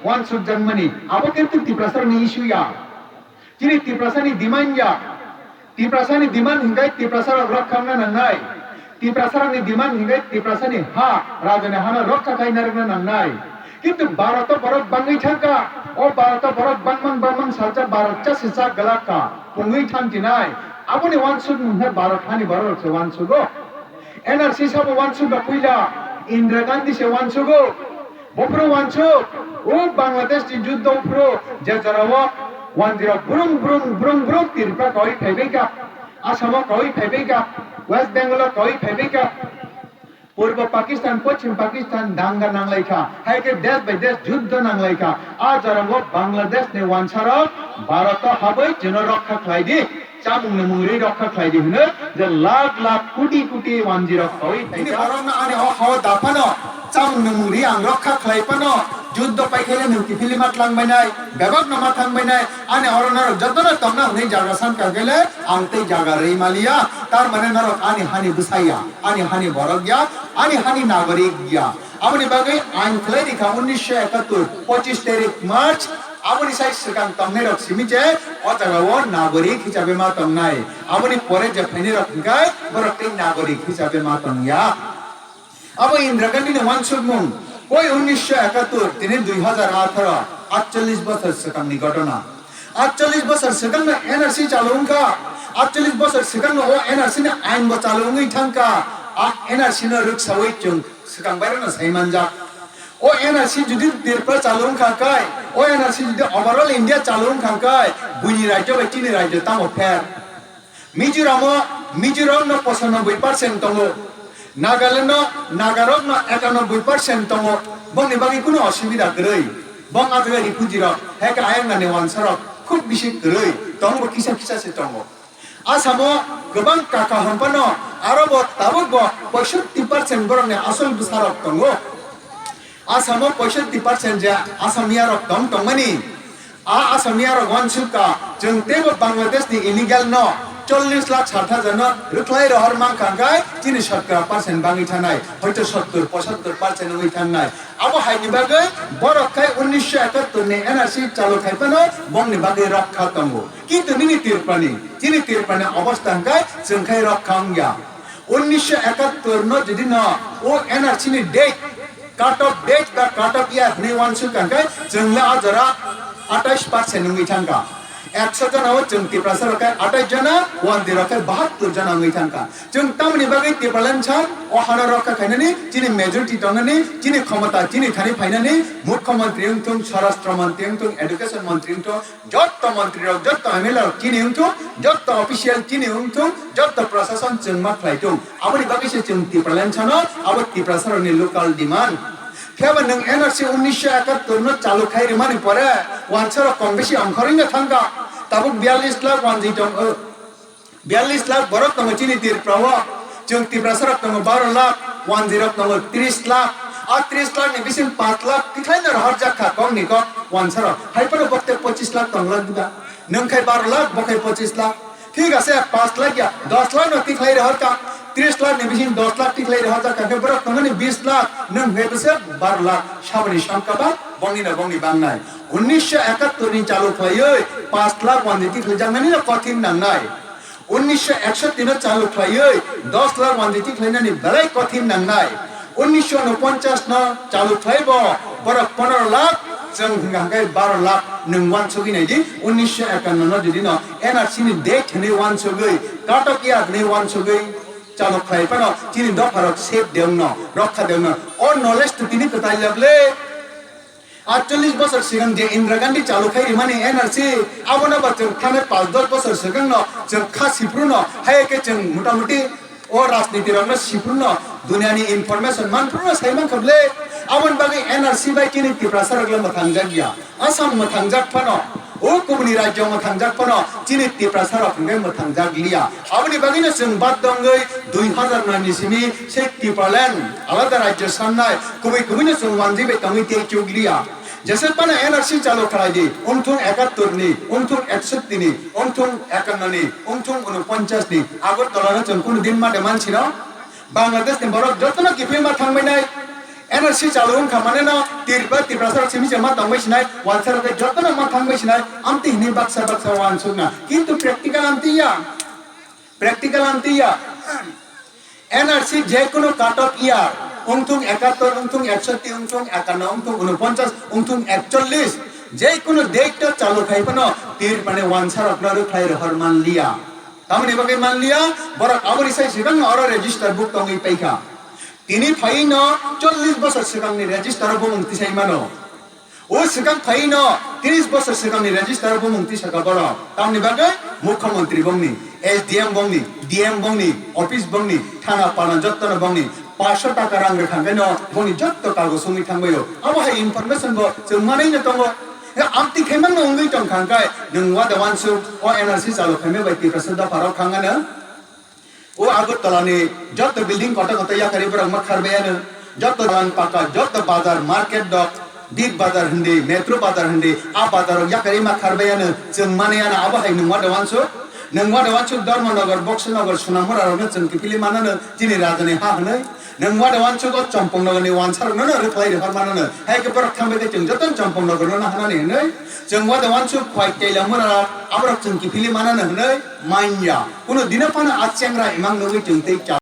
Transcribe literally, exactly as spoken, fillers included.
Uansukjakmani, abo kintu Tiprasarokni issue ya. Chini Tiprasani demand ya. Tiprasani demand hingkai Tiprasarok rokha wngna nangnai. Tiprasarokni demand hingkai Tiprasani ha, rajani hano rokha khai narwkna nangnai. Kintu Bharat o borok bangwi thangkha. O Bharat o borok bangmang bangmang salsa Bharat chasi chak galak kha. Pungwi thang chinai. Aboni uansukmung khe Bharat hani borok se uansugo. N R C sabo uansuk da puila. Indira Gandhi se uansugo. Bophuru uansuk, o Bangladesh ni juddo phuru je jorao wanjirok brum brum brum brum Tripura kawi phaibaikha, Assam o kawi phaibaikha, West Bengal o kawi phaibaikha, Purbo Pakistan, Pochim Pakistan danga nanglaikha, hai khe desh bai desh juddo nanglaikha. A jorao Bangladesh ni wansarok Bharat o habwi chwngno rokha khlai di. Chamung ni mungri rokha khlai di hwno, je lakh lakh koti koti wanjirok kawi phaikha. Bini borokno ani o hao da phano, chamung ni mungri ang rokha khlai phano, juddo paikhaile nwng kiphilwi ma tlang bainai, bebak no ma thang bainai, ani oro norok jotono tongna hwnwi jaga san kha khaile ang tei jaga rwi maliya, tar mane norok ani hani bwsa ya, ani hani borok ya, ani hani nagorik ya. Aboni bagwi ain khlai rikha unnisho ekattor, pochis tarik March, aboni sai swkang tongnairok simi je o jagao nagorik hisabe ma tongnai. Aboni pore je phainairok hwnkhe borok tei nagorik hisabe ma tongya. Abo Indira Gandhi ni uansukmung, koi unnisho ekattor tini dui hazar atharo, atchollish bosor swkangni ghotona. Atchollish bosor swkangno N R C chalu wngkha, atchollish bosor swkangno o N R C ni ain bo chalu wngwi thangkha. A N R C no rwksawi chwng swkang bairano sai manjak. O N R C jodi Tripura chalu wngkha khe, o N R C jodi overall India chalu wngkha khe, buini rajyo bai chini rajyo tamo pher? Mizoram o, Mizoram no pochanoboi percent tongo, Nagaland o, Nagarok no ekanobboi percent tongo, bongni bagwi kunu osubida kwrwi, bong a jaga refugee rok, hai khe ayang nani wansarok khub bisi kwrwi tongo, kisa kisa se tongo. Asamo kwbang kaka hwn phano aro bo tabuk bo poisotti percent borokni asol bwsarok tongo. Asamo poisotti percent je Asamiya rok tong tongmani. A Asamiya rok uansuk kha, chwng teibo Bangladesh ni illegal no chollish lakh sat hajar no rwkhlai rohor mankha hwnkhe chini sotkora percent bangwi thangnai, hoito sottor pochattor percent wngwi thangnai. Abo haini bagwi borok khai unnisho ekattor ni N R C chalu khai phano bongni bagwi rokha tongo. Kintu nini Tripurani, chini Tripurani obostha hwnkhe chwng khai rokha wngya. Unnisho ekattor no jodi no o N R C ni date, cut off date ba cut off year hwnwi uansuk kha hwnkhe chwng le o jora atais percent wngwi thangkha. Ekso jona o chwng Tiprasa rok khe atais jona, wanjwi rok khe bahattor jona wngwi thangkha. Chwng tamoni bagwi Tipraland san o hano rokha khainani, chini majority tongnani, chini khomota chini thani phainani, mukhyamantri wngthung, swarashtra mantri wngthung, education mantri wngthung, jotto mantri rok, jotto M L A rok chini wngthung, jotto official chini wngthung, jotto prashason chwng ma khlai thung. Aboni bagwi se chwng Tipraland sano, abo Tiprasa rokni local demand. Phiya ba nwng N R C unnisho ekattor no chalu khai rimani pore, wansa rok kom bisi ongkhorwi no thangkha. Tabuk biyallis lakh wanjwi tong, o, biyallis lakh borok tongo chini Tripura o. Chwng Tiprasa rok tongo baro lakh, wanjwi rok tongo tris lakh. A tris lakh ni bising panch lakh tikhlai no rohorjak kha kok ni kok wansa rok. Hai phano bokte pochis lakh tong lakh diba. Nwng khai baro lakh, bo khai pochis lakh. Thik ase, panch lakh ya, dos lakh no tikhlai rohor kha. Tris lakh ni bising dos lakh tikhlai rohorjak kha khe borok tongmani bis lakh, nwng khai bwswk baro lakh. Saboni songkha ba bongni no bongni bangnai. Unnisho ekattor ni chalu khlaiwi panch lakh wanjwi tikhlai jaknani no kothin nangnai. Unnisho eksotti no chalu khlaiwi dos lakh wanjwi tikhlainani belai kothin nangnai. Unnisho unoponchas no chalu khlai bo borok pondro lakh chwng hwnkha hwnkhe baro lakh nwng uansugwi nai di. Unnisho ekanno no jodi no N R C ni date hwnwi uansugwi, cut off year hwnwi uansugwi chalu khlai phano chini dopha rok safe de wngno, rokha de wngno. O knowledge to tini kwtal ya ble. Atchollish bosor swkang je Indira Gandhi chalu khai rimani N R C, abono bo chwng thane panch dos bosor swkangno chwng kha siphruno, hai khe chwng motamuti o rajniti rokno siphruno, duniani information manphruno sai mankha ble. Aboni bagwi N R C bai chini Tiprasa rok le mwthangjak ya, Assam mwthangjak phano, o kubuni rajyo mwthangjak phano chini Tiprasa rok hwnkhe mwthangjak liya. Aboni bagwino chwng baddo wngwi dui hazar nani simi se Tipraland alada rajyo sannai, kubui kubuino chwng wanjwi bai tongwi tei chuk liya. Jesa pana N R C chalu khlai di, wngthung ekattor ni, wngthung eksotti ni, wngthung ekanno ni, wngthung unoponchas ni, Agartala no chwng kunu din ma de mansi no? Bangladesh ni borok jotono kiphilma thangbai nai, N R C chalu wngkha mane no Tripura, Tiprasa rok simi se ma tongbai sinai, wansa rok joto no ma thangbai sinai, amtwi hinwi baksa baksa wansukna. Kintu practical amtwi ya. Practical amtwi ya. N R C je kono cut off year, wngthung ekattor, wngthung eksotti, wngthung ekanno, wngthung unoponchas, wngthung ekchollis, je kono date o chalu khai phano Tripura ni wansa rok no rwkhlai rohor manliya. Tamoni bagwi manliya, borok aboni sai sibangno oro register book tongwi paikha. Tini phaino chollis bosor swkangni register o bumung tisai mano. O swkang phaino tris bosor swkangni register o bumung tisaka borok. Tamoni bagwi mukhyamantri bongni, S D M bongni, D M bongni, office bongni, thana pana jottono bongni paanch sho taka rang rwkha khe no bongni jotto kagoj wngwi thangbaio. Abo hai information bo chwng manwi no tongo. Amtwi khe manno wngwi tongkha hwnkhe nwng wada wansuk o N R C chalu khaima bai Tiprasa dopha rok thangano. O Agartala ni joto building kotor kotor yakarwi borok ma kharbai ano, joto dalan paka, joto bazar, market dok, Big Bazar hindi, Metro Bazar hindi, a bazar rok yakarwi ma kharbai ano, chwng mani ano abo hai nwng wada wansuk, nwng wada wansuk Dharmanagar, Boxanagar, Sonamura rok no chwng kiphilwi manano, chini raja ni ha hwnwi, nwng wada wansuk o Champaknagar ni wansa rok no rwkhlai rwphar manano, hai khe borok thangbai khe chwng joto Champaknagar no hanani hwnwi, chwng wada wansuk Khowai Teilamura rok, aborok chwng kiphilwi manano hwnwi manya. Kuno dino phano a chengra imang nugwi chwng tei cha.